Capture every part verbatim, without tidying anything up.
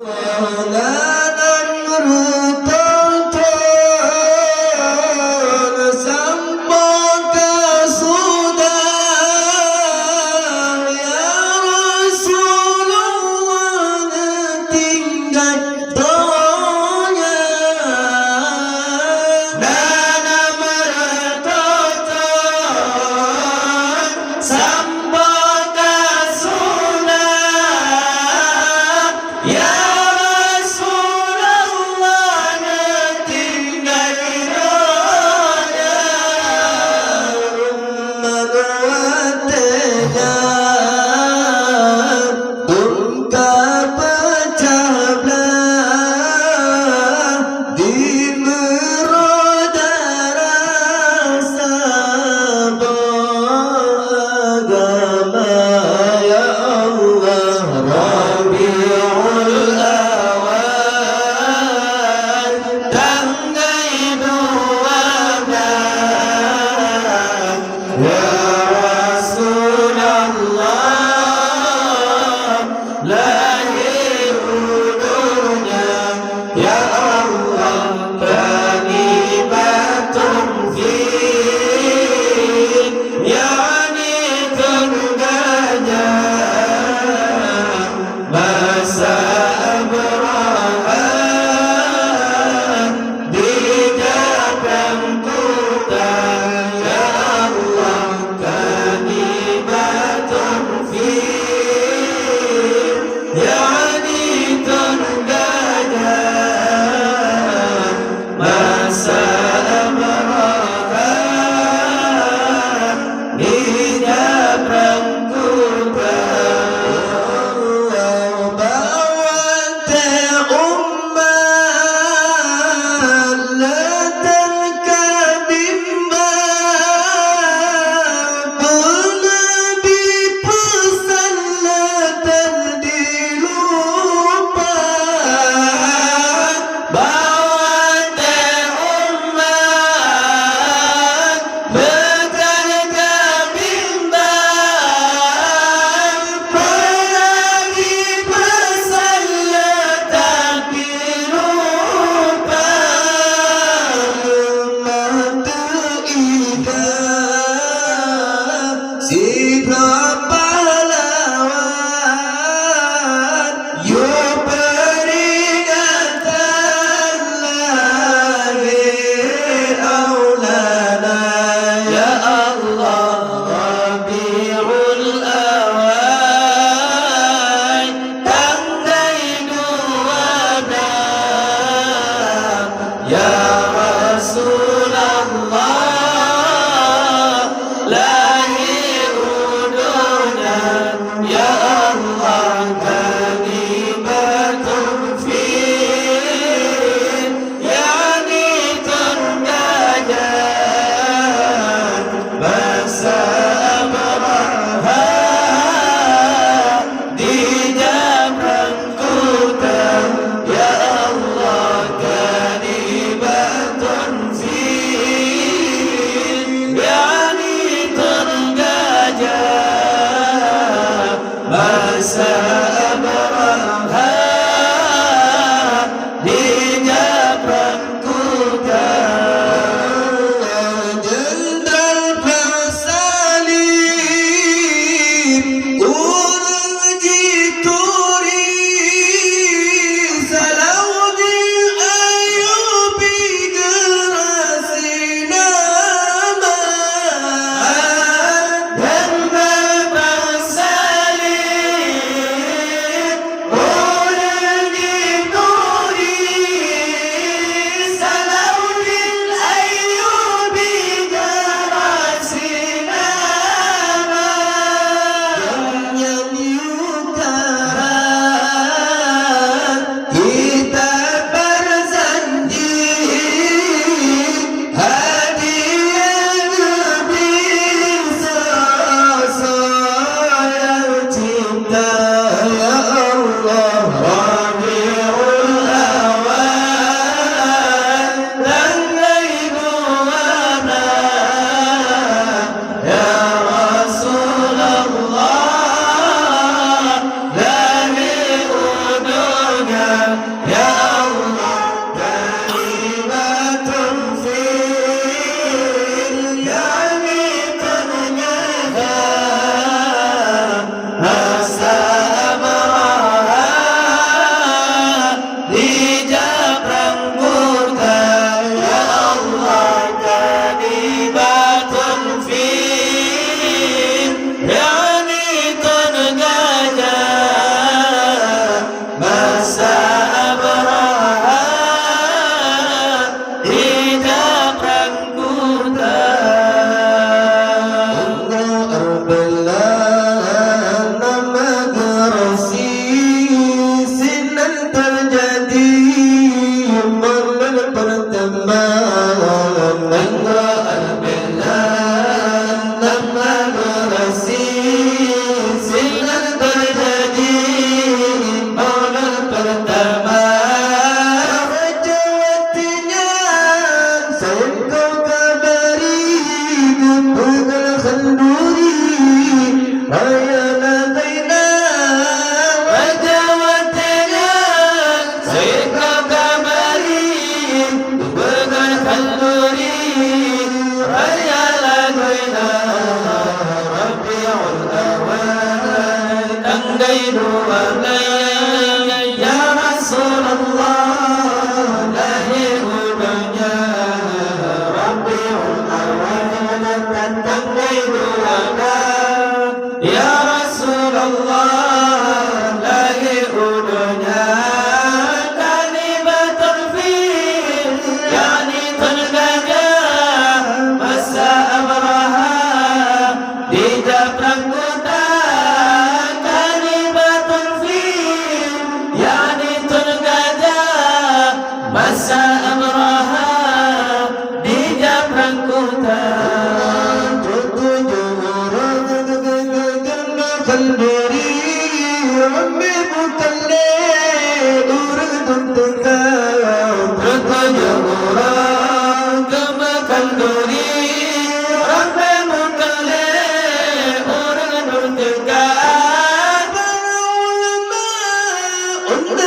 Lam reutoh thon sampoe ka sudah, ya Rasulullah, neutinggai donya. Lam reutoh thon sampoe ka sudah, ya Rasulullah, neutinggai donya. Umat watée nyan dum ka peucah blah, di meurôh darah saboh agama, ya Allah. Rabiul Awal, tanggai dua blah, ya Rasulullah, lahé u donya, ya Allah, kanibat taufik, yakni teungganya masa Abrahah di Jabrang Kuta, ya Allah, kanibat taufik, yakni teungganya masa Abrahah di Jabrang Kuta. Allah, bak watée umat leutan ka bimbang, peunabi peusan leutan dilupa. Bak watée umat leutan ka bimbang, peunabi peusan leutan dilupa. Umat teuiga sidroe pahlawan, yue peuringatan lahé Maulana, ya Allah. Rabiul Awal, tanggai dua blah, ya Rasulullah, lahé u donya, ya Allah, kanibat taufik, yakni teungganya masa Abrahah di Jabrang Kuta, ya Allah, kanibat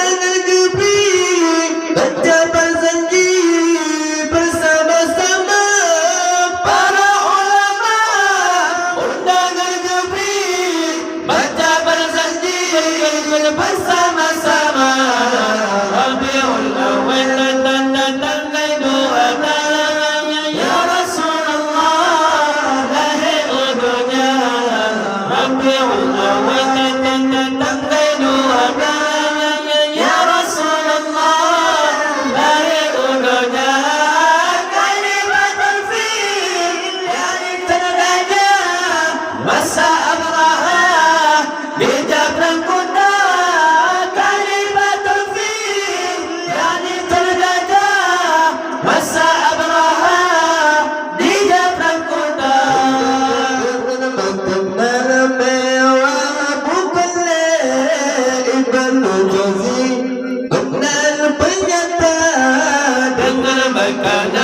Geubri, baca berjanji bersama-sama para ulama. Undangan geubri, baca berjanji bersama-sama. Rabiul Awal datang, datang. Ya Rasulullah, lahé u donya. Rabiul Awal datang, datang. Ya Rasulullah, lahé u donya. Khalifatul Fil, yakni tergajah masa Abrahah. Di Jabrang Kuta, Khalifatul Fil, yakni tergajah masa Abrahah di Jabrang Kuta. Mantap, mantap, mewah, bukan lé Ibnu Jauzi, benar pernyataan. Dengan berkata,